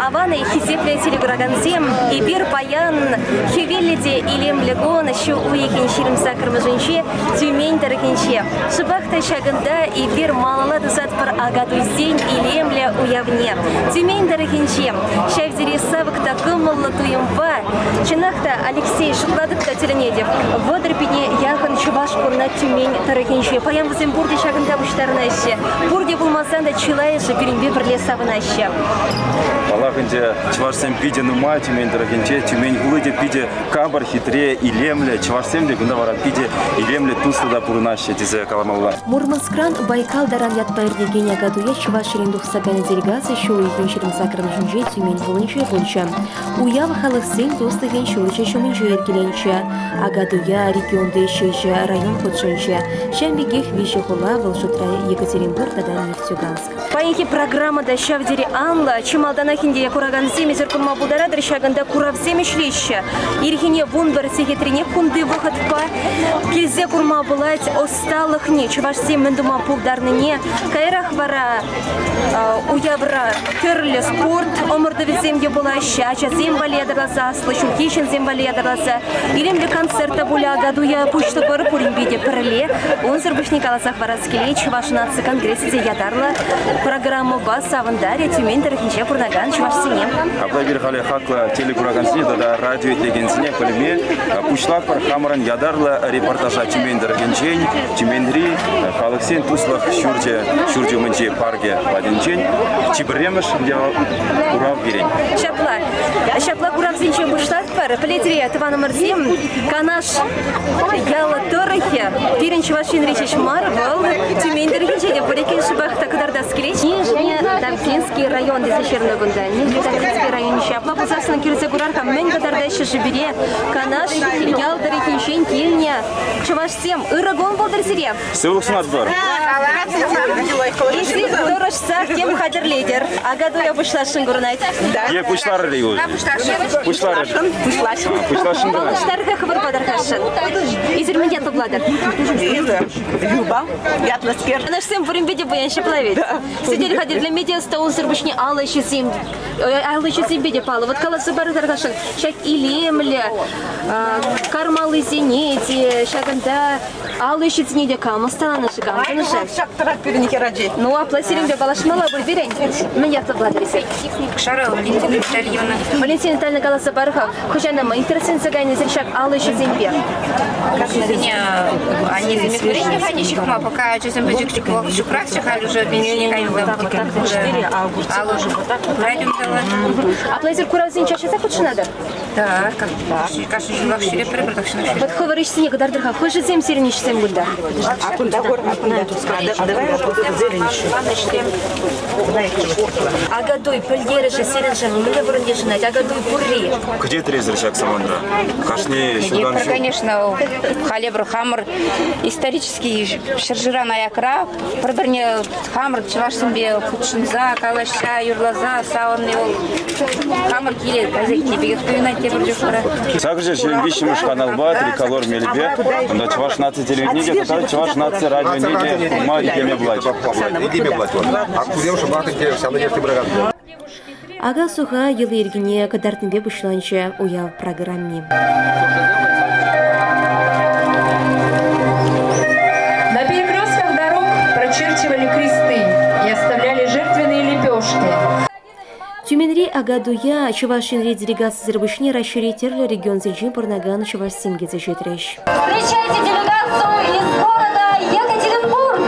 Аван-и, хисеплӗ телекуракансем, эпир паян хӗвеллӗ те илемлӗ кун ҫу уйӑхӗн 28-мӗшӗнче Тюмень тӑрӑхӗнче. Шӑпах та ҫакӑнта эпир малалла тӑсатпӑр Акатуйсен илемлӗ уявне. Тюмень тӑрӑхӗнче ҫав тери савӑк та кӑмӑллӑ туйӑмпа, чӑнах та, Алексей, шутлатӑп та тӗлӗнетӗп, 30 пине яхӑн чӑваш пурӑнать Тюмень тӑрӑхӗнче. Паян вӗсем пурте ҫакӑнта пуҫтарӑнаҫҫӗ. Пурте пулмасан та чылайӑшӗ пирӗнпе пӗрле савӑнаҫҫӗ. Паллах ӗнтӗ, чӑвашсем питӗ нумай Тюмень тӑрӑхӗнче. Тюмень хули те питӗ капӑр, хитре, илемлӗ. Чӑвашсем те кунта вара питӗ илемлӗ, туслӑ та пурӑнаҫҫӗ тесе каламалла. Мурманскран Байкал таран ятпа иртекен Акатуя Чӑваш Енрен тухса кайнӑ делегаци ҫу уйӑхӗн 28-мӗшӗнче Тюмень хулинче пулчӗ. Уяв халӑхсен туслӑхӗн ҫурчӗ ҫумӗнче йӗркеленчӗ. Акатуя регионти ҫичӗ район хутшӑнчӗ. Ҫавӑн пекех виҫӗ хула, вӑл шутра Екатеринбург тата Нефтеюганск. Паянхи программа та ҫав тери анлӑ. Чи малтанах ӗнтӗ куракансем эсир курма пултаратӑр, ҫакӑнта куравсем ӗҫлеҫҫӗ. Ирхине 11 сехетренех кунти вӑхӑтпа килсе курма пулать ӑсталӑхне, чӑвашсем мӗн тума пултарнине. Каярах вара уявра тӗрлӗ спорт ӑмӑртӑвӗсем те пулаҫҫӗ. Ачасем валли ятарласа, аслӑ ҫулхи ҫынсем валли ятарласа илемлӗ концерт та пулӗ. Акатуя пуҫлӑпӑр пуринпе те пӗрле. Унсӑр пуҫне каласах парас килет, Чӑваш наци конгресӗ те ятарлӑ программӑпа савӑнтарӗ Тюмень тӑрӑхӗнче пурӑнакан чӑвашсене. Апла эпир халӗ хаклӑ телекуракансене тата радио итлекенсене пӗлме пуҫлатпӑр хамӑрӑн ятарлӑ репортажа Тюмень тӑрӑхӗнчен, Тюменьри халӑхсен туслӑх ҫурчӗ ҫурчӗ умӗнчи паркӗ патӗнчен чи пӗрремӗш курав пирӗн. Ҫапла. Ҫапла куравсенчен пуҫлатпӑр. Пӗлетӗр-и, тӑванӑмӑрсем, Канаш ял тӑрӑхӗ пирӗн Чӑваш Енре ҫеҫ мар, вӑл Тюмень тӑрӑхӗнче те пур иккен шӑпах та кӑтартас килет. Нижнетавдинский район тесе ҫырнӑ кунта. Нижнетавдинский районӗнче. Апла пулсассӑн килсе курар-ха, мӗн кӑтартаҫҫӗ-ши пире Канаш ял тӑрӑхӗнчен килнӗ чӑвашсем. Ырӑ кун пултӑр сире! Сывлӑх сунатпӑр! Эсир тӑрӑшсах тем хатӗрлетӗр. Акатуя пуҫласшӑн курӑнать. Е пуҫларӑр-и уже? Пуҫларӑр. Пуҫласшӑн. Пуҫласшӑн кӑна. Паллаштар-ха хӑвӑр патӑрхасшӑн. Эсир мӗн ятлӑ пулатӑр? Люба ятлӑскер. Канашсем пуринпе те пуян ҫапла ведь. Сӗтел хатӗрлеме те ӑста унсӑр пуҫне алӑ ӗҫӗсем алӑ ӗҫӗсемпе те паллӑ. Вот каласа парӑр-тархасшӑн, ҫак илемлӗ кармаллисене те ҫакӑнта алӑ ӗҫӗсене те кам ӑсталанӑ-ши, кам тунӑ-ши? Ҫак тӑрать пирӗн хӗрачи. Ну, апла сирӗнпе паллашмалла пуль пирӗн. Мӗн ятлӑ пулатӑр эсир? Шарова Валентина Витальевна. Валентина Витальевна каласа пар-ха, хӑҫан интересленсе кайнӑ эсир ҫак алӑ ӗҫӗсемпе? Кашнине аннесемех вӗреннӗ-ха не ҫыхма, пока ачасем пӗчӗк ҫукрахчӗ, халь уже пенсине кайнӑ. Алӑ Апла эсир куравсен час-часах хутшӑнатӑр? Да, кашни ҫулах ҫӳреп пӗр-пӗр тахҫанах Вот хӑвӑр ӗҫсене кӑтартӑр-ха, хӑшӗсем сирӗн ӗҫсем кунта? А кунта кур, а кунта. Давай зелень еще. Акатуй пӗлтерӗшӗ сирӗншӗн мӗнле вырӑн йышӑнать? Акатуй пурри. Кӗтет эсир ҫак самантра? Кашни ҫултан ҫул. Конечно, халӗ пӗр хамӑр исторический ҫӗршывран аякра пӗр-пӗрне хамӑр чӑвашсемпе хутшӑнса, калаҫса, юрласа савӑнни вӑл хамӑр киле кайса килнӗ пекех туйӑнать тепӗр чух вара. Сакӑрҫӗ ҫирӗм виҫҫӗмӗш каналпа триколор мелӗпе унта Чӑваш наци телевидени те тата Чӑваш наци радионе те курма итлеме пулать. Итлеме пулать. Аккусем шӑпах ӗнтӗ ҫавна ертсе пыракан. Ака-суха йӑли-йӗркине кӑтартнипе пуҫланчӗ уяв программи. На перекрестках дорог прочерчивали кресты и оставляли жертвенные лепешки. Тюменьри Акатуя Чӑваш Енри делегацисӗр пуҫне Раҫҫейри тӗрлӗ регионсенчен пурӑнакан чӑвашсем килсе ҫитрӗҫ. Встречайте делегацию из города Екатеринбург!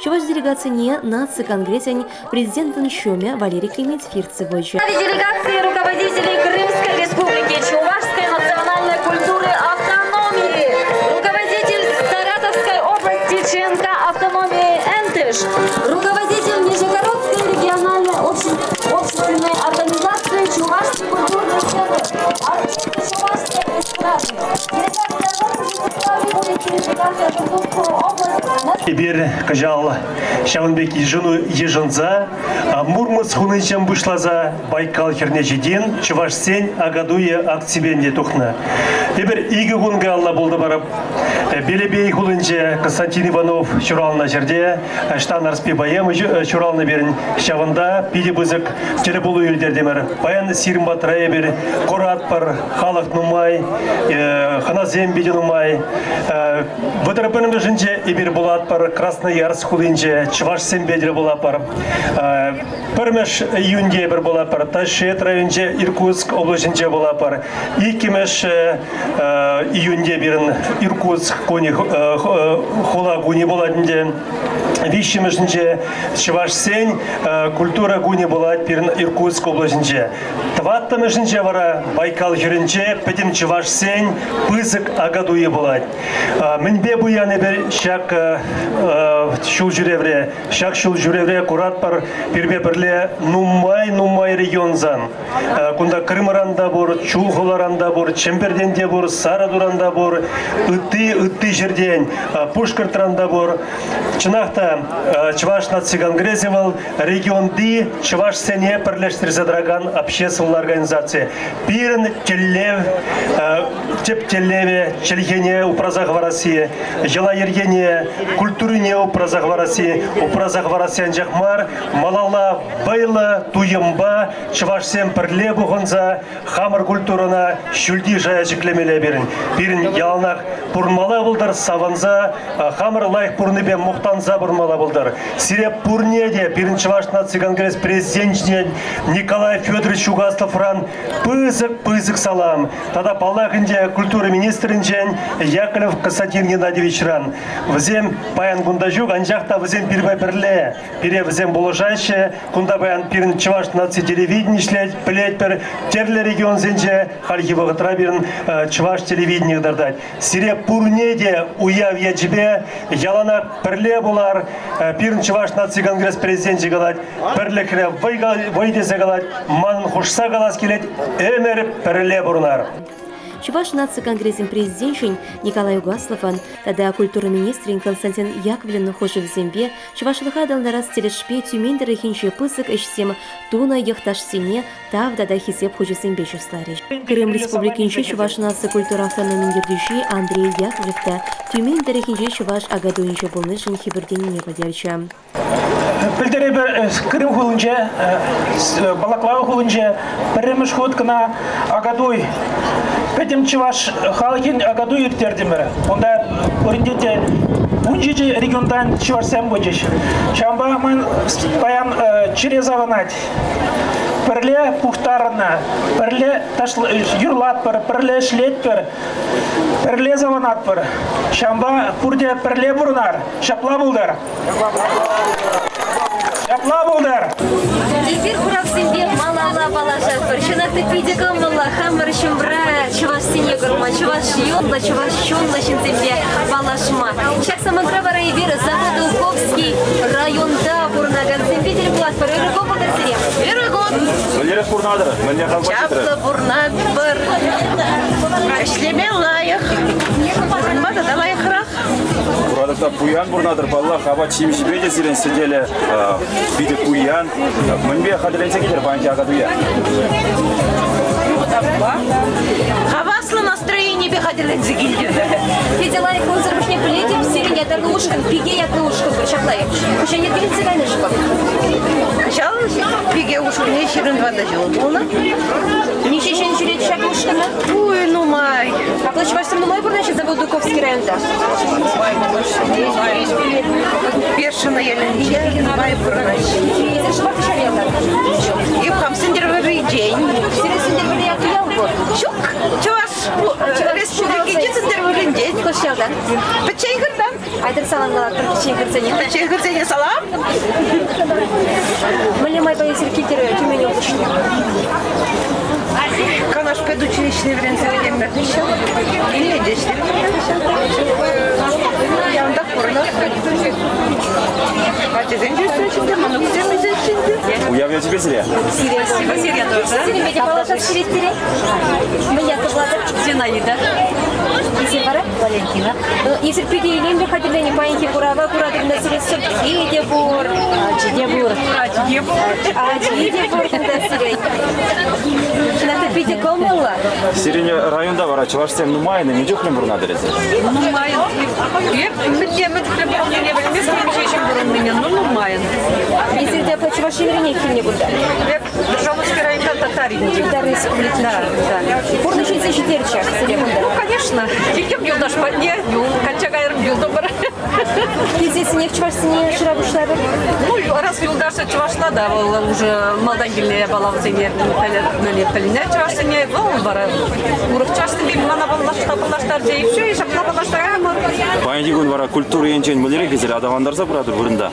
Чӑваш делегацине Наци конгресӗн президентӑн ҫумӗ Валерий Клементьев ертсе пычӗ. Делегации руководителей Крымской Республики, Чувашской национальной культуры автономии, руководитель Саратовской области ЧНК автономии «Энтыш», руководитель Нижегородской региональной общественной организации «Чувашский культурный центр», артисты Чувашской эстрады. Делегация в этом же составе будет передвигаться в Иркутскую область на Эпир кӑҫал ҫавӑн пек йышӑну йышӑнса Мурманск хулинчен пуҫласа Байкал хӗрне ҫитин чӑвашсен Акатуйӗ акципе те тухнӑ. Эпир 2 кун каялла пултӑмӑр. Белебей хулинче Константин Иванов ҫуралнӑ ҫӗрте Штан Арспи поэма ҫуралнӑ пирӗн. Ҫавӑнта питӗ пысӑк тӗлпулу ирттертӗмӗр. Паян сирӗн патра эпир куратпӑр, халӑх нумай, хӑнасем питӗ нумай. 31-мӗшӗнче эпир пулатпӑр Красноярск хулинче, чӑвашсемпе тӗл пулатпӑр. 1-мӗш июньте эпир пулатпӑр Ташет районӗнче, Иркутск облаҫӗнче пулатпӑр. 2-мӗш июньте пирӗн Иркутск кунӗ, хула кунӗ пулать ӗнтӗ. 3-мӗшӗнче чӑвашсен культура кунӗ пулать пирӗн Иркутск облаҫӗнче. 4-мӗшӗнче вара Байкал хӗрӗнче пӗтӗм чӑвашсен пысӑк Акатуйӗ пулать. Мӗнпе пуян эпир ҫак ҫул ҫӳревре? Ҫак ҫул ҫӳревре куратпӑр пирпе пӗрле нумай-нумай регионсан. Кунта Крымран та пур, Чулхуларан та пур, Чӗмпӗртен те пур, Сарӑтуран та пур, ытти ҫӗртен, Пушкӑртран та пур. Чӑнах та, Чӑваш наци конгресӗ вӑл регионти чӑвашсене пӗрлештерсе тӑракан обществӑлла организаци. Пирӗн тӗллев, тӗп тӗллевӗ чӗлхене упраса хӑварасси, йӑла-йӗркене, культурине упраса хӑварасси, упраса хӑварасси анчах мар, малалла вӑйлӑ туйӑмпа чӑвашсем пӗрле пухӑнса хамӑр культурӑна ҫӳлти шая ҫӗклемелле пирӗн. Пирӗн яланах пурӑнмалла пултӑр, савӑнса, хамӑр лайӑх пурӑннипе мухтанса пурӑнмалла пултӑр. Сире пурне те пирӗн Чӑваш наци конгресс президенчӗн Николай Федорович Угасловран пысӑк-пысӑк салам. Тата паллах ӗнтӗ культура министрӗнчен Яковлев Константин Геннадьевичран. Вӗсем паян кунта ҫук, анчах та вӗсем пирпе пӗрле. Пире вӗсем пулӑшаҫҫӗ. Кунта паян пирӗн Чӑваш наци телевидени ӗҫлет, пӗлетпӗр. Тӗрлӗ регионсенче хальхи вӑхӑтра пирӗн чӑваш телевидени кӑтартать. Сире пурне те уяв ячӗпе яланах пӗрле пулар. Пирӗн Чӑваш наци конгресс президенчӗ калать, пӗрлӗхре вӑй тесе калать, манӑн хушса калас килет, ӗмӗр пӗрле пурӑнар. Чӑваш наци конгресӗн президенчӗн Николай Угасловӑн тата культура министрӗн Константин Яковлевӑн хушӑвӗсемпе чӑвашлӑха аталантарас тӗлӗшпе Тюмень тӑрӑхӗнче пысӑк ӗҫсем тунӑ йӑхташсене тав тата хисеп хучӗсемпе чысларӗҫ. Крым Республикинчи Чӑваш наци культура автономин ертӳҫи Андрей Яковлев та Тюмень тӑрӑхӗнче чӑваш Акатуйӗнче пулнишӗн хӗпӗртенине пӗлтерчӗ. Пӗлтӗр эпир Крым хулинче, Балаклава хулинче пӗрремӗш хут кӑна Акатуй, пӗтӗм чӑваш халӑхӗн Акатуй ирттертӗмӗр. Унта пуринте те 17 регионтан чӑвашсем пычӗҫ. Ҫавӑнпа ман паян чӗре савӑнать. Пӗрле пуҫтарӑннӑ, пӗрле юрлатпӑр, пӗрле ӗҫлетпӗр, пӗрле савӑнатпӑр. Ҫавӑнпа пурте пӗрле пурӑнар. Ҫапла пултӑр. Ҫапла пултӑр! Эпир хуравсемпе малалла паллашатпӑр. Чӑнах та питӗ кӑмӑллӑ хамӑр ҫумра чӑвашсене курма, чӑваш юнлӑ, чӑваш чунлӑ ҫынсемпе паллашма. Ҫак самантра вара эпир Заводоуковский районта пурӑнакансемпе тӗл пулатпӑр. Ырӑ кун пултӑр сире! Ырӑ кун! Мӗнлерех пурӑнатӑр? Мӗнле халпа ҫитрӗр? Чаплӑ пурӑнатпӑр. Ӗҫлеме лайӑх. Пурӑнма тата лайӑхрах. Куратӑп та пуян пурӑнатӑр, паллах, апат-ҫимӗҫпе те сирӗн сӗтелӗ питӗ пуян. Мӗнпе хатӗрленсе килӗр паянхи Акатуя? Хаваслӑ настроенипе хатӗрленсе килтӗм. Питӗ лайӑх унсӑр пуҫне пӗлетӗп, сирӗн ятарлӑ ушкӑн, пике ятлӑ ушкӑн пур, ҫапла-и? Хӑҫан йӗркеленсе кайнӑ-ши вӑл? Кӑҫал пике ушкӑнне 24 ҫул пулнӑ. Миҫе ҫын ҫӳрет ҫак ушкӑна? Ой, нумай. Апла чӑвашсем нумай пурӑнаҫҫӗ Заводоуковский районта? Першина ялӗнче нумай пурӑнаҫҫӗ. Эсир шӑпах хӑҫан ялта? Эп хам Сӗнтӗрвӑрринчен. Сирӗн Сӗнтӗрвӑрри ятлӑ ял пур? Ҫук, Чӑваш Республикинчи Сӗнтӗрвӑрринчен. Хӑш ялтан? Пӗччен хыртан. Айтӑр саламлатпӑр пӗччен хырсене. Пӗччен хырсене салам. Мӗнле майпа эсир килтӗр Тюмень облаҫне? Канаш педучилищине вӗренсе пӗтернӗ хыҫҫӑн килне те Ялтах пурӑнатпӑр. Ачасем те ӳсеҫҫӗ, мӑнуксем ӳсеҫҫӗ. ӗнтӗ. Уяв ячӗпе сире. Сире, сире тоже. Сирӗнпе те паллашас килет пире. Мӗн ятлӑ пулатӑр? Зинаида. Эсир вара? Валентина. Эсир питӗ илемлӗ хатӗрленӗ паянхи курава куратӑр сире сӑртки те пур. Ачи те пур. Ачи те пур. Ачи те пур кунта сирӗн. Чӑнах та питӗ кӑмӑллӑ. Сирӗн районта вара чӑвашсем нумайӑн, мӗн чухлӗ пурӑнатӑр эсир? Нумайӑн. Эп мӗнле мӗн чухлӗ пурӑннине пӗлместӗп, темиҫе ҫын пурӑннине, но нумайӑн. Эсир те Чӑваш Енренех килнӗ кунта. Эп Державнский районтан Татаринчен. Тутар Республикинчен. Да, да. Пурнӑҫ илсе ҫитерчӗ сире кунта. Ну, конечно. Килтӗм юлташ патне, качча кайрӑм, юлтӑмӑр. Килсессӗнех чӑвашсене шыра пуҫларӑр? Ну, раз юлташы чӑвашла да, вӑл уже малтан килнӗ япаласене пӗлнӗ чӑвашсене, вӑл вара урӑх чӑвашсемпе мана паллаштарчӗ, и все, и ҫапла паллаштараймӑр. Паянхи кун вара культура енчен мӗнлерех эсир аталантарса пыратӑр вырӑнта?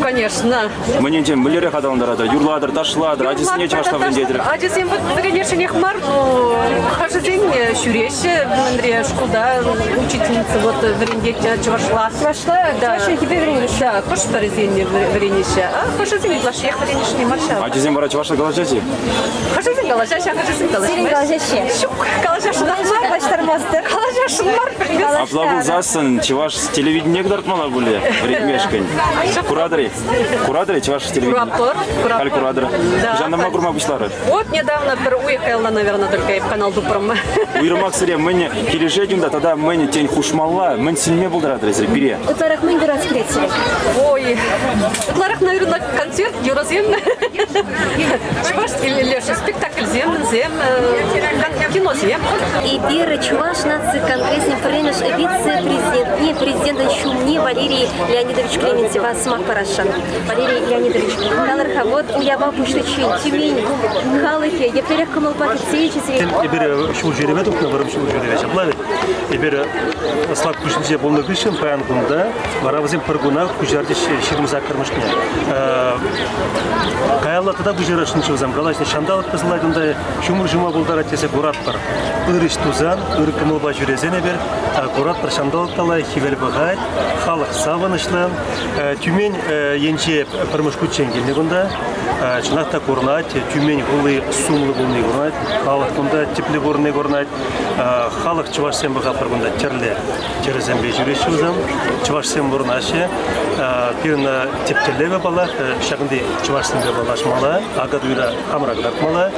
Конечно. Мӗн енчен мӗнлерех аталантаратӑр? Юрлатӑр, ташлатӑр, ачасене чӑвашла вӗрентетӗр. Ачасем вот вӗренесшӗнех мар, но хӑшӗсен ҫӳреҫҫӗ мӗнре шкулта учительница вот вӗрентет чӑвашла. Чӑвашла, да. Чӑваш чӗлхипе вӗренеҫҫӗ. Да, хӑш-пӗрисен вӗренеҫҫӗ, а хӑшӗсен ытлашшиех вӗренесшӗн мар ҫав. Ачасем вара чӑвашла калаҫаҫҫӗ? Хӑшӗсем калаҫаҫҫӗ, хӑшӗсем калаҫмаҫҫӗ. Сирӗн калаҫаҫҫӗ. Ҫук, калаҫасшӑн мар. Калаҫтармастӑр. Калаҫасшӑн мар. Апла пулсассӑн чӑваш телевидение кӑтартмалла пулӗ вӗрентмешкӗн. Куратӑр-и? Куратӑр-и чӑваш телевидение? Куратпӑр. Халь куратӑр. Да. Хӑҫантанпа курма пуҫларӑр? Вот недавно пӗр уйӑх каялла, наверное, только эп канал тупрӑм. Уйрӑмах сире мӗн килӗшет унта тата мӗн тен хушмалла, мӗн сӗнме пултаратӑр эсир пире? Ытларах мӗн курас килет сире? Ой, ытларах, наверное, концерт, юрӑсем. Чӑваш лешӗ спектакльсем, мӗнсем, киносем. Эпир Чӑваш наци конгресӗн пӗрремӗш вице-президентне, президентӑн ҫумне Валерий Леонидович Клементьева сӑмах парасшӑн. Валерий Леонидович, калӑр-ха, вот уява пуҫличчен Тюмень халӑхӗ еплерех кӑмӑлпа кӗтсе илчӗ сире? Эпир ҫул ҫӳреме тухнӑ, вӑрӑм ҫул ҫӳреме ҫапла вӗт. Эпир Слакпуҫӗнче пулнӑ хыҫҫӑн паян кунта вара вӗсем пӗр куна куҫарчӗҫ 28-мӗшне. Каялла тата пуҫарасшӑнччӗ вӗсем, калаҫнӑ ҫанталӑк пӑсӑлать унта, ҫумӑр ҫума пултарать тесе куратпӑр. Ыр ӗҫ тусан, ыр кӑмӑлпа ҫӳресен эпир куратпӑр, ҫанталӑк та лайӑх, хӗвел пӑхать, халӑх савӑнӑҫлӑ. Тюмень енче пӗрмӗш хутчен килнӗ кунта. Чӑнах та курӑнать, Тюмень хули сумлӑ пулни курӑнать, халӑх кунта тӗплӗ пурӑнни курӑнать. Халӑх чӑвашсем пӑхатпӑр кунта тӗрлӗ тӗрӗсемпе ҫӳреҫҫӗ вӗсем, чӑвашсем пурӑнаҫҫӗ. Пирӗн тӗп тӗллевӗ, паллах, ҫакӑнти чӑвашсемпе паллашмалла, Акатуйра хамӑра кӑтартмалла,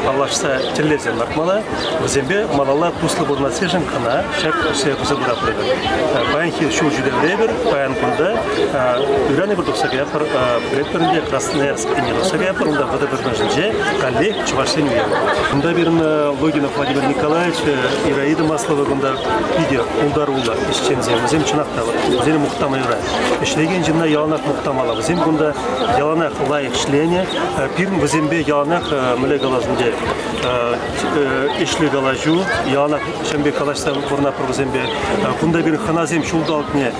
паллашса тӗллевсем лартмалла. Вӗсемпе малалла туслӑ пурӑнассишӗн кӑна ҫак ӗҫе туса пыратпӑр эпир. Паянхи ҫул ҫӳревре эпир паян кунта ыран эпир тухса каятпӑр, пӗлетпӗр ӗнтӗ, Красноярск енне тухса каятпӑр, унта вӑтӑр каллех чӑвашсен уявӗ. Кунта пирӗн Логинов Владимир Николаевич, Ираида Маслова кунта питӗ пултаруллӑ ӗҫченсем. Вӗсем чӑнах та вӗсене мухтама юрать. Ӗҫлекен ҫынна яланах мухтамалла. Вӗсем кунта яланах лайӑх ӗҫленӗ. Пирӗн вӗсемпе яланах, мӗнле калас ӗнтӗ, ӗҫлӗ калаҫу, яланах ҫавӑн пек калаҫса пурӑнатпӑр вӗсемпе. Кунта пирӗн хӑнасем ҫулталӑкне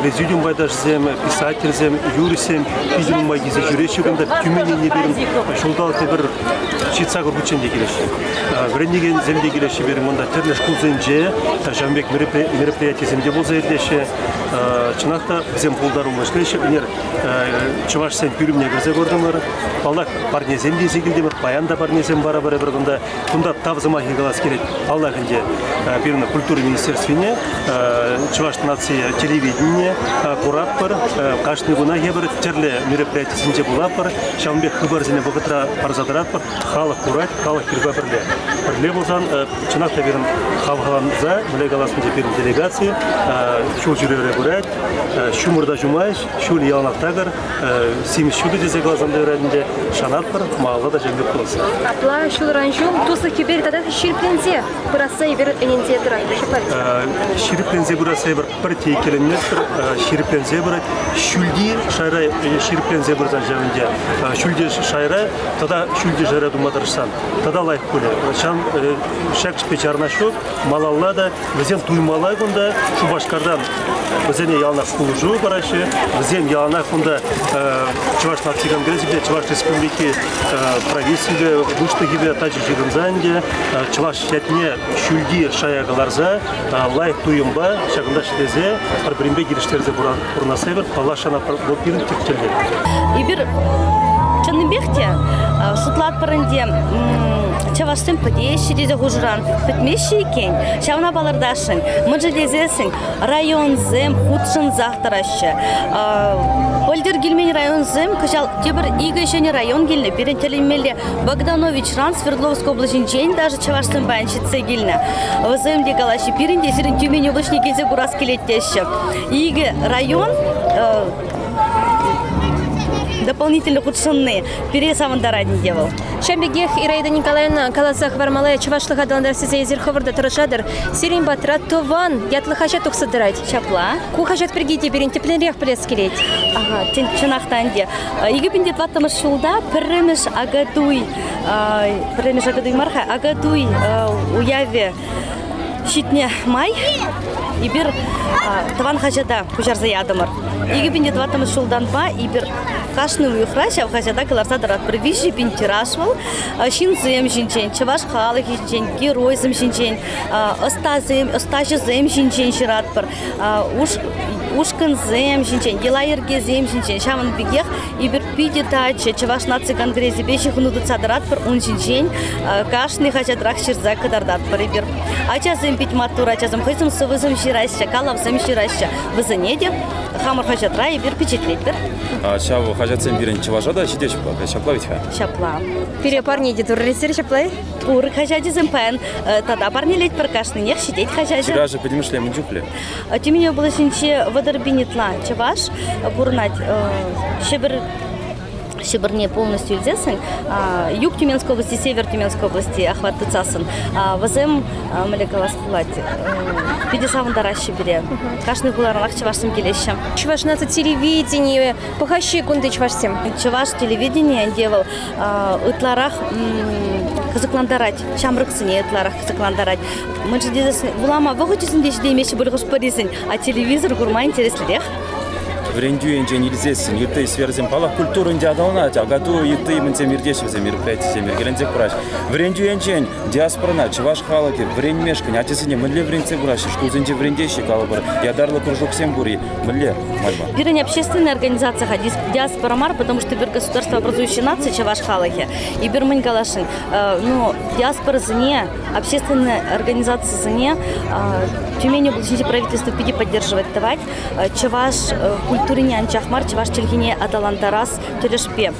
президиум пайташӗсем, писательсем, юристсем питӗ нумай килсе ҫӳреҫҫӗ кунта. Тюмень енне пирӗн ҫулталӑкне пӗр ҫитса хутчен те килеҫҫӗ. Вӗренекенсем те килеҫҫӗ пирӗн кунта тӗрлӗ шкулсенче ҫавӑн пек мероприятисем те пулса иртеҫҫӗ. Чӑнах та вӗсем пултаруллӑ ӗҫлеҫҫӗ. Ӗнер чӑвашсен пӳлӗмне кӗрсе куртӑмӑр. Паллах, парнесем те илсе килтӗмӗр. Паян та парнесем парӑпӑр эпир кунта. Кунта тав сӑмахӗ калас килет. Паллах ӗнтӗ, пирӗн культура министерствине, Чӑваш наци телевиденине куратпӑр. Кашни кунах эпир тӗрлӗ мероприятисенче пулатпӑр. Ҫавӑн пек хыпарсене вӑхӑтра парса тӑратпӑр. Халӑх курать, халӑх пирпе пӗрле. Пӗрле пулсан, чӑнах та пирӗн хавхаланса, мӗнле калас ӗнтӗ, пирӗн делегаци ҫул ҫӳревре пырать. Ҫумӑр та ҫумасть, ҫул яланах такӑр. Симӗс ҫутӑ тесе каласан та юрать ӗнтӗ. Шанатпӑр, малалла та ҫавӑн пек пуласса. Апла ҫулран ҫул туслӑх кӗпер татах ҫирӗпленсе пырасса эпир ӗненсе тӑратпӑр. Ҫапла ведь? Ҫирӗпленсе пырасса эпир пӗр те иккӗленместпӗр. Ҫирӗпленсе пырать. Ҫӳлти шайра ҫирӗпленсе пырсан ҫав ӗнтӗ. Ҫӳлти шайра тата ҫӳлти шайра тума тӑрӑшсан тата лайӑх пулӗ. Ҫав Ҫак ӗҫпе чарӑнас ҫук, малалла та вӗсем туймалла кунта Шупашкартан вӗсене яланах пулӑшу параҫҫӗ. Вӗсем яланах кунта Чӑваш наци конгресӗпе, Чӑваш Республики правительствипе, пуҫлӑхӗпе тачӑ ҫыхӑнса ӗнтӗ чӑваш ятне ҫӳлти шая кӑларса лайӑх туйӑмпа ҫакӑнта ӗҫлесе пӗр-пӗринпе килӗштерсе пурӑнасса эпир паллах шанатпӑр. Вӑл пирӗн тӗп тӗллев. Эпир чӑннипех те шутлатпӑр ӗнтӗ чӑвашсем пӗтеҫҫӗ тесе хушӑран пӗтмеҫҫӗ иккен. Ҫавна палӑртасшӑн. Мӗншӗн тесессӗн районсем хутшӑнсах тӑраҫҫӗ. Пӗлтӗр килмен районсем кӑҫал тепӗр икӗ ҫӗнӗ район килнӗ. Пирӗн тӗлӗнмелле Богдановичран Свердловск облаҫӗнчен даже чӑвашсем паян ҫитсе килнӗ. Вӗсем те калаҫҫӗ, пирӗн те сирӗн Тюмень облаҫне килсе курас килет теҫҫӗ. Икӗ район дополнительно хутшӑнни пире савӑнтарать ӗнтӗ вӑл. Ҫавӑн пекех Ираида Николаевна каласа хӑвармалла чӑвашлӑха аталантарас тесе эсир хӑвӑр та тӑрӑшатӑр. Сирӗн патра Тӑван ятлӑ хаҫат тухса тӑрать. Ҫапла. Ку хаҫат пирки те пирӗн тӗплӗнрех пӗлес килет. Ага, чӑнах та ӗнтӗ. 2004 ҫулта пӗрремӗш Акатуй, пӗрремӗш Акатуй мар-ха, Акатуй уявӗ ҫитнӗ май эпир тӑван хаҫата куҫарса ятӑмӑр. 2004 ҫултанпа эпир кашни уйӑхра ҫав хаҫата кӑларса тӑратпӑр. 3000 тираж вӑл ҫынсем ҫинчен, чӑваш халӑхӗ ҫинчен, геройсем ҫинчен, ӑстасем, ӑстаҫӑсем ҫинчен ҫыратпӑр. Ушкӑнсем ҫинчен, йӑла-йӗркесем ҫинчен. Ҫавӑн пекех эпир питӗ тачӑ Чӑваш наци конгресӗпе ҫыхӑну тытса тӑратпӑр. Ун ҫинчен кашни хаҫатрах ҫырса кӑтартатпӑр эпир. Ачасем пит маттур ачасем, хӑйсем сӑвӑсем ҫыраҫҫӗ, калавсем ҫыраҫҫӗ. Вӗсене те хамӑр хаҫатра эпир пичетлетпӗр. Ҫав хаҫатсем пирӗн чӑваша та ҫитеҫҫӗ ҫапла вӗт-ха? Ҫапла. Пире парне те туррисер ҫапла-и? Пур хаҫачӗсем паян тата парнелетпӗр, кашнинех ҫитет хаҫачӗ. Тиражӗ пӗтӗмӗшле мӗн чухлӗ? Тюмень облаҫӗнче 30 000 ытла чӑваш пурӑнать. Ҫӗпӗр Ҫӗпӗрне полностью илсессӗн, Юг Тюменской области, Север Тюменской области охват тытсассӑн, вӗсем, мӗнле калас пулать, питӗ савӑнтараҫҫӗ пире. Кашни хуларанах чӑвашсем килеҫҫӗ. Чӑваш наци телевиденийӗ пӑхаҫҫӗ кунти чӑвашсем? Чӑваш телевиденийӗ ӗнтӗ вӑл ытларах кӑсӑклантарать, ҫамрӑксене ытларах кӑсӑклантарать. Мӗншӗн тесен вулама вӑхӑчӗсем те ҫитеймеҫҫӗ пуль хӑш-пӗрисен, а телевизор курма интереслӗрех. Вӗрентӳ енчен илсессӗн ытти сферӑсем паллах культура ӗнтӗ аталанать, акату ытти мӗнсем иртеҫҫӗ вӗсем мероприятисем йӗркеленсех пыраҫҫӗ. Вӗрентӳ енчен диаспорӑна чӑваш халӑхӗ вӗренмешкӗн ачасене мӗнле вӗрентсе пыраҫҫӗ, шкулсенче вӗрентеҫҫӗ калӑпӑр, ятарлӑ кружоксем пур-и, мӗнле майпа? Пирӗн общественная организация диаспора мар, потому что эпир государство образующая нация чӑваш халӑхӗ. Эпир мӗн каласшӑн, ну, диаспорӑсене, общественные организацисене Тюмень облаҫӗнчи правительство питӗ поддерживать тӑвать. Чӑваш культурине анчах мар, чӑваш чӗлхине аталантарас тӗлӗшпе.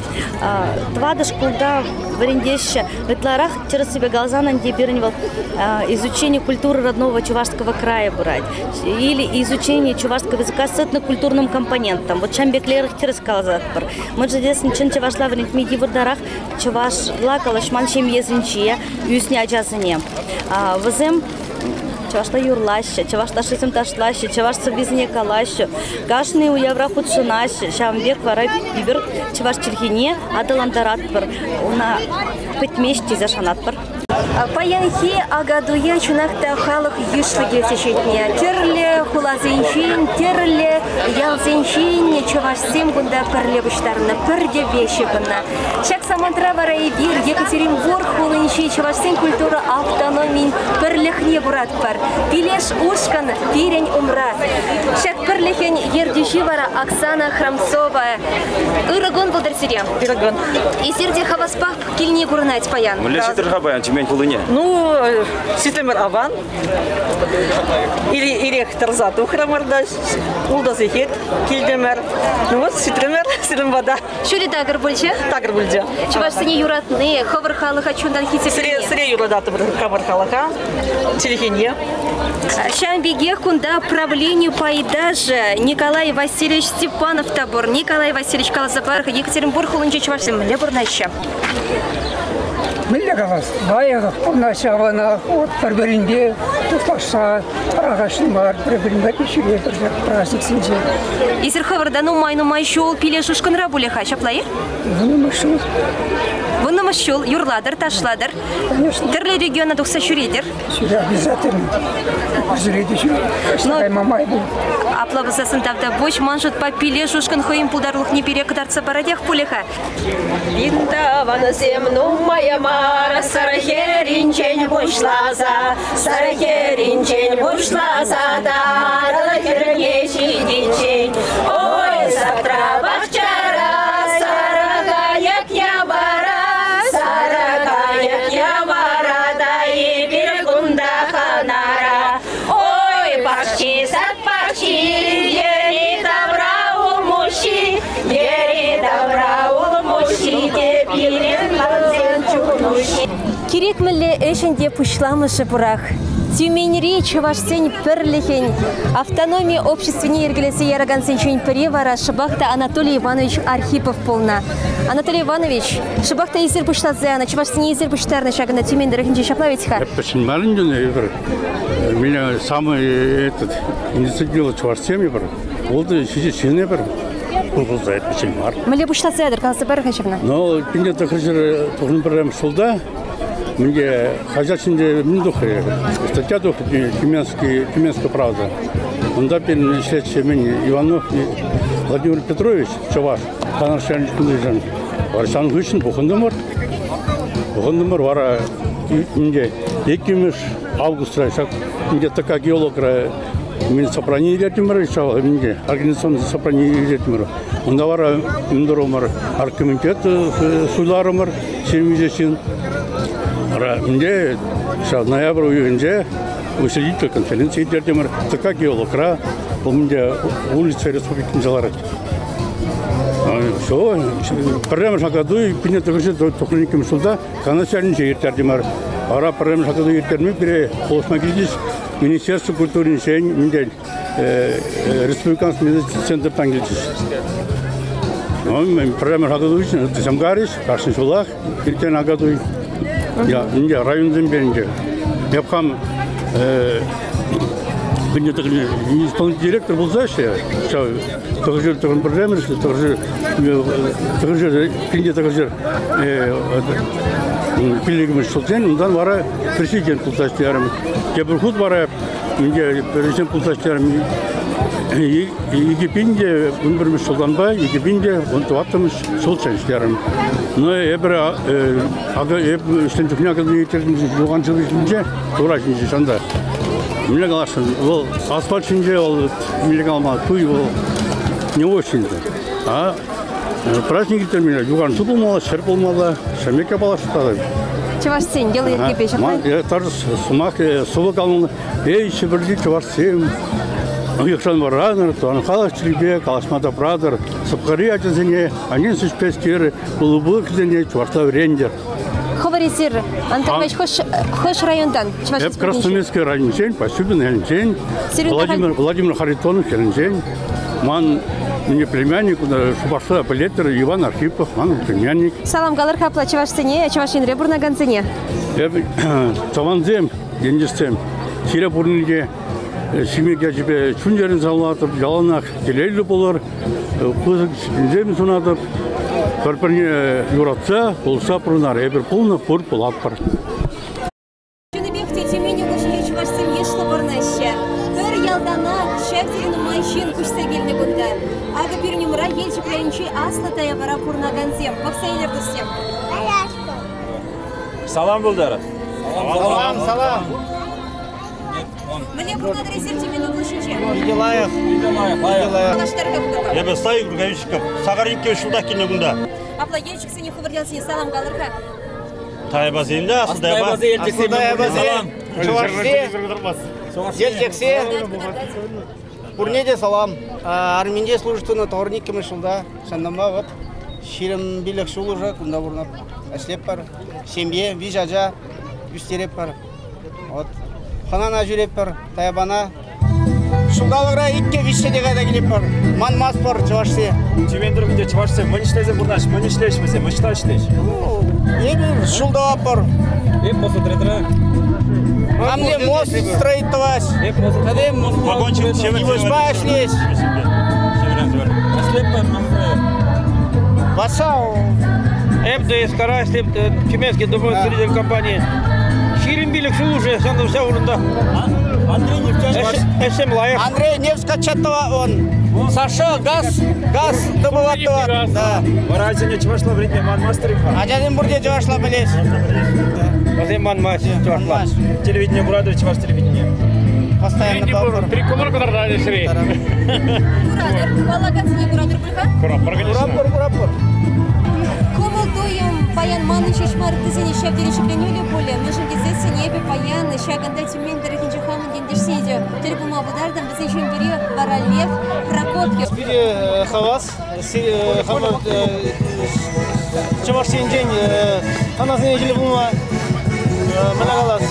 Тӑватӑ шкулта вӗрентеҫҫӗ. Ытларах тӗрӗссипе каласан ӗнтӗ пирӗн вӑл изучение культуры родного чувашского края пырать. Или изучение чувашского языка с этнокультурным компонентом. Вот ҫам пеклерех тӗрӗс каласатпӑр. Мӗншӗн тесен чӑн чӑвашла вӗрентме йывӑртарах чӑвашла калаҫман ҫемьесенче ӳснӗ ачасене. Вӗсем чӑвашла юрлаҫҫӗ, чӑваш ташшисем ташлаҫҫӗ, чӑваш сӑввисене калаҫҫӗ. Кашни уявра хутшӑнаҫҫӗ. Ҫавӑн пек вара эпир чӑваш чӗлхине аталантаратпӑр, ӑна пӗтмест тесе шанатпӑр. Паянхи Акатуя чӑнах та халӑх йышлӑ килсе ҫитнӗ. Тӗрлӗ хуласенчен, тӗрлӗ ялсенчен чӑвашсем кунта пӗрле пуҫтарӑннӑ, пӗр тӗвве ҫыхӑннӑ. Ҫак самантра вара эпир Екатеринбург хулинчи чӑвашсен культура автономин пӗрлӗхне куратпӑр. Пилеш ушкӑн пирӗн умра. Ҫак пӗрлӗхӗн ертӳҫи вара Оксана Храмцова. Ырӑ кун пултӑр сире. Ырӑ кун. Эсир те хаваспах килни курӑнать паян. Мӗнле ҫитрӗр-ха паян Тюмень хулине? Ну, ҫитрӗмӗр аван. Ирех тӑрса тухрӑмӑр та, ултӑ сехет килтӗмӗр. Ну вот, ҫитрӗмӗр сирӗн пата. Ҫулӗ такӑр пулчӗ? Такӑр пулчӗ. Чӑвашсене юратни, хӑвӑр халӑха чунтан хисеплени. Сире юрататӑпӑр хамӑр халӑха, чӗлхене. Ҫавӑн пекех кунта правлени пайташӗ Николай Васильевич Степанов та пур. Николай Васильевич каласа пар, Екатеринбург хулинче чӑвашсем мӗнле пурӑнаҫҫӗ? Мӗнле калас, лайӑх пурӑнаҫҫӗ аванах. Вот пӗр-пӗринпе туслашса пӑрахасшӑн мар, пӗр-пӗринпе ҫӳретпӗр ҫак праздниксенче. Эсир хӑвӑр та нумай-нумай ҫул Пилеш ушкӑнра пулӗ-ха, ҫапла-и? Нумай ҫул. Вуннӑмӗш ҫул юрлатӑр, ташлатӑр. Тӗрлӗ региона тухса ҫӳретӗр. Ҫӳре обязательно. Ҫӳрете ҫӳре. Кайма май пур. Апла пулсассӑн тавтапуҫ. Ман шутпа Пилеш ушкӑн хӑйӗн пултарулӑхне пире кӑтартса паратех пулӗ-ха. Винтаванӑсем нумая мар, Сӑр хӗрринчен пуҫласа, Сӑр хӗрринчен пуҫласа Тарӑн хӗрне ҫитиччен. Ой, садра пахчара сарӑ кайӑк явара, Сарӑ кайӑк явара та эпир кунта хӑнара. Ой, пахчи, сад пахчи, йӗри-тавра улмуҫҫи, йӗри-тавра улмуҫҫи те пирӗн тӑвансен чунуҫҫи. Кирек мӗнле ӗҫӗн те пуҫламӑшӗ пурах. Тюменьри чӑвашсен пӗрлӗхӗн автономи обществине йӗркелесе яракансенчен пӗри вара шӑпах та Анатолий Иванович Архипов пулнӑ. Анатолий Иванович, шӑпах та эсир пуҫласа янӑ, чӑвашсене эсир пуҫтарнӑ ҫакӑнта Тюмень тӑрӑхӗнче ҫапла вӗт-ха? Эп мар ӗнтӗ эпир. Меня самый этот инициатива чӑвашсем эпир. Ултӑ ҫичӗ ҫын эпир. Пулса пӗччен мар. Мӗнле пуҫласа ятӑр, каласа пар-ха ҫавна. Ну, 1991 ҫулта мӗнде хаҫат ҫинче мӗн тухрӗ? Статья тухрӗ Тюменский, Тюменская правда. Унта пирӗн ӗҫлетчӗ мӗн Иванов Владимир Петрович, чӑваш, Канаш ялӗнчен. Вара ҫавӑн хыҫҫӑн пухӑнтӑмӑр. Пухӑнтӑмӑр вара ӗнтӗ 2 августра ҫак ӗнтӗ ТК геологра мӗн собрани илеттӗмӗр, ҫав ӗнтӗ организационный собрани илеттӗмӗр. Унта вара мӗн турӑмӑр, оргкомитет суйларӑмӑр, ҫемье ҫын. Вара ӗнтӗ ҫав ноябрь уйӑхӗнче учредитель конференци ирттертӗмӗр. ТК геологра, вӑл ӗнтӗ улица республикинче ларать. Все, пӗрремӗш Акатуй 1992 ҫулта Канаш ялӗнче ирттертӗмӗр. Вара пӗрремӗш Акатуй ирттерме пире пулӑшма килчӗҫ Министерство культуринчен, мӗнтен, Республиканский медицина центртан килчӗҫ. Ну, пӗрремӗш Акатуй ыттисем карӗҫ, кашни ҫулах иртен Акатуй. Ӗнтӗ районсемпе ӗнтӗ. Эп хам исполнительный директор пулса ӗҫле, ҫав тӑхӑрҫӗр тӑхӑр пӗрремӗш, тӑхӑрҫӗр тӑхӑрҫӗр пинте тӑхӑрҫӗр пиллӗкмӗш ҫулсен, унтан вара президент пулса ӗҫлерӗм. Тепӗр хут вара ӗнтӗ президент пулса ӗҫлерӗм 2011 ҫултанпа 2014 ҫулччен ӗҫлерӗм. Но эпир акӑ эп ӗҫленӗ чухне акӑ юхан шыв ҫинче, тура ҫинче ҫанта. Мӗнле каласшӑн, вӑл асфальт ҫинче вӑл мӗнле калама, туй вӑл не очень. А праздник ирттермелле, юхан шыв пулмалла, ҫӗр пулмалла, ҫӗрмекке паллашса. Чӑвашсен йӑли-йӗркипе ҫапла. Тар сӑмах сӑвӑ каланӑ. Эй, Ҫӗпӗрти чӑвашсем, ыйӑхран вӑранӑр, тӑван халӑх чӗлхипе калаҫма тапратӑр. Сӑпкари ачасене анне сӳспескер, улӑпӑксене чӑвашла вӗрентӗр. Хӑвӑр эсир, Антон хӑш, хӑш районтан? Чӑваш Эп Красноармейски районӗнчен, Пасюбин ялӗнчен, Владимир, Владимир Харитонов ялӗнчен. Ман мне племянник, Шупашкара пӗлетӗр, Иван Архипов, манӑн племянник. Салам калӑр-ха апла чӑвашсене, Чӑваш Енре пурӑнакансене. Эп тӑвансем, ентешсем, сире пурне те Ҫимӗк ячӗпе чун-чӗрен саламлатӑп, яланах телейлӗ пулӑр, пысӑк ҫитӗнӳсем сунатӑп. Пӗр-пӗрне юратса, пулӑшса пурӑнар. Эпир пулнӑ, пур пулатпӑр. Чӑннипех те Тюмень облаҫӗнче чӑвашсем йышлӑ пурӑнаҫҫӗ. Пӗр ялтанах ҫав тери нумай ҫын куҫса килнӗ кунта. Акӑ пирӗн умра Елчӗк районӗнчи Аслӑ Таяпара пурӑнакансем. Пӑхса илер, туссем. Салам пултӑр. Салам, салам. Мӗнле пурӑнатӑр эсир Тюмень облаҫӗнче? Питӗ лайӑх. Питӗ лайӑх, лайӑх. Калаҫтар-ха хӑвӑрпа. Эпӗ Славик Рукавичников, сахар иккӗ ҫултах килнӗ кунта. Апла Елчӗксене хӑвӑр ялсене салам калӑр-ха. Таяпасем те, Аслӑ Таяпа. Аслӑ Таяпасем, чӑвашсем, Елчӗксем. Пурне те салам. Арминче служить тунӑ тӑхӑр иккӗмӗш ҫулта. Ҫавӑнтанпа вот 25 ҫул уже кунта пурӑнап. Ӗҫлетпӗр. Ҫемье, виҫ ача ӳстеретпӗр. Вот. Хӑнана ҫӳретпӗр, Таяпана. Ҫулталӑкра иккӗ виҫҫе те кайса килетпӗр. Манмастпӑр чӑвашсем. Тюмень тӑрӑхӗнче чӑвашсем мӗн ӗҫлесе пурӑнаҫҫӗ, мӗн ӗҫлеҫ вӗсем, ӑҫта ӗҫлеҫ? Эпир ҫул тӑватпӑр. Эп мост Там где мост строить тӑваҫ. Йывӑҫпа ӗҫлеҫ. Васа. Эп ДСКра ӗҫлеп, Тюменский домостроитель компани. 25 ҫул уже ҫав вырӑнта. Андрей Нефтяник. Ӗҫсем лайӑх. Андрей нефть качатова он. Саша газ, газ добывать. Да. Вара ачасене чӑвашла вӗрентме манмастӑр-и-ха? Ачасем пурте чӑвашла пӗлеҫ. Вӗсем манмасть чӑвашла. Телевидение куратӑр, чӑваш телевидение. Постоянно папӑр. Триколор кӑтартать ӗҫре. Куратӑр, паллакансене куратӑр пуль-ха? Кураппӑр, конечно. Кураппӑр, кураппӑр. Кӑмӑл-туйӑм паян манӑн ҫеҫ мар, ыттисене ҫав тери ҫӗкленӳллӗ пулӗ. Мӗншӗн тесессӗн эпӗ паян ҫакӑнта Тюмень тӑрӑхӗнче хамӑн ентешсене те тӗл пулма пултартӑм. Вӗсенчен пӗри вара Лев Прокопьев. Питӗ хавас. Хамӑр Чӑваш Енчен хӑнасене киле пулма мӗне калас.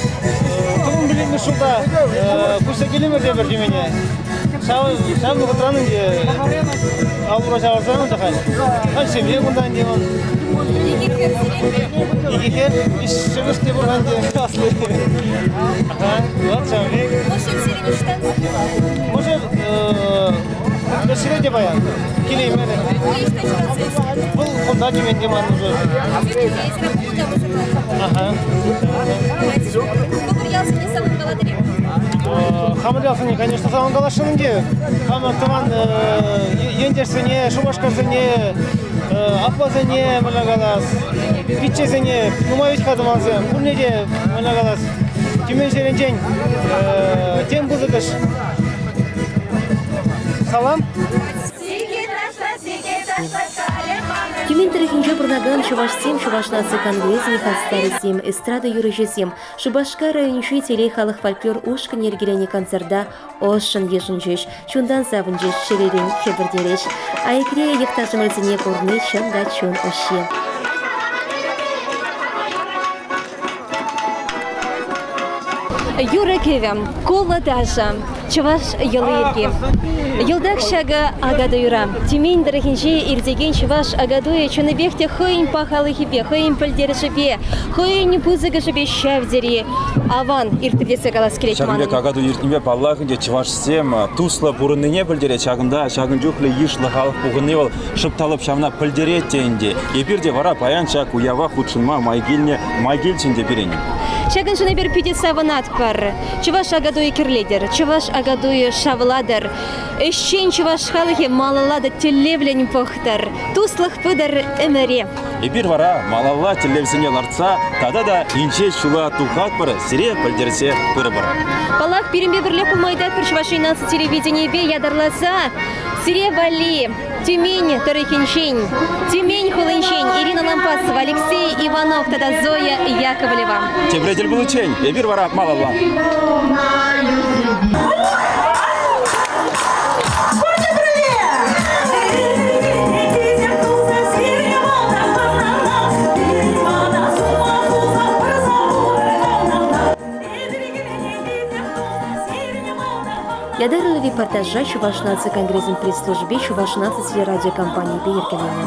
Тӑван пӗлетмӗш ҫулта куҫса килӗмӗр те пӗр Тюмене. Ҫав вӑхӑтран ӗнтӗ ал-ура ҫавӑрсан ӗнтӗ халь. Халь ҫемье кунта ӗнтӗ вӑл. Икӗ хӗр, виҫҫӗмӗш те пур ӗнтӗ асли. Ага, вот ҫавӑн пек. Мӑшӑр сирӗн ӑҫтан? Мӑшӑр ӗҫре те паян. Килеймерӗ. Вӑл кунта Тюменьте ман уже. Ага. Хӑвӑр ялсене саламлатӑр-и? Хамӑр ялсене, конечно, саламласшӑн ӗнтӗ. Хамӑр тӑван ентешсене, Шупашкарсене, аппасене, мӗнле калас, пиччесене, нумай вӗт-ха тӑвансем, пурне те, мӗнле калас, Тюмень ҫӗрӗнчен тем пысӑкӑш салам. Тюмень тӑрӑхӗнче пурӑнакан чӑвашсем Чӑваш наци конгресӗн хастарӗсем, эстрада юрӑҫисем, Шупашкар районӗнчи Телей халӑх фольклор ушкӑнӗ йӗркеленӗ концерта ӑшшӑн йышӑнчӗҫ, чунтан савӑнчӗҫ, чӗререн хӗпӗртерӗҫ. Аякри йӑхташӑмӑрсене курни чӑн та чун уҫҫи. Юрӑ-кӗвӗ, кулӑ ташӑ, чӑваш йӑли-йӗрки. Йӑлтах ҫакӑ Акатуйра. Тюмень тӑрӑхӗнче иртекен чӑваш Акатуйӗ чӑннипех те хӑйӗн пахалӑхӗпе, хӑйӗн пӗлтерӗшӗпе, хӑйӗн пысӑкӑшӗпе ҫав тери аван иртрӗ тесе калас килет Ҫакӑн манӑн. пек Акатуй иртнипе паллах ӗнтӗ чӑвашсем туслӑ пурӑннине пӗлтерет. Ҫакӑнта ҫакӑн чухлӗ йышлӑ халӑх пухӑнни вӑл шӑп та лӑп ҫавна пӗлтерет те ӗнтӗ. Эпир те вара паян ҫак уява хутшӑнма май килнӗ, май килчӗ ӗнтӗ пирӗн. Ҫакӑншӑн эпир питӗ савӑнатпӑр. Чӑваш Акатуйӗ кӗрлетӗр, Чӑваш Акатуйӗ шавлатӑр. Ӗҫчен чӑваш халӑхӗ малалла та тӗллевлӗн пӑхтӑр. Туслӑх пытӑр ӗмӗре. Эпир вара малалла тӗллевсене лартса тата та инҫе ҫула тухатпӑр, сире пӗлтерсе пырӑпӑр. Паллах, пирӗнпе пӗрле пулма ыйтатпӑр Чӑваш Ен наци телевиденийӗпе ятарласа сире валли Тюмень тӑрӑхӗнчен, Тюмень хулинчен Ирина Лампасова, Алексей Иванов тата Зоя Яковлева. Тепре тӗл пуличчен эпир вара малалла. Ятарлӑ репортажа Чӑваш наци конгресӗн пресс-служби Чӑваш наци телерадиокомпанийӗпе йӗркеленӗ.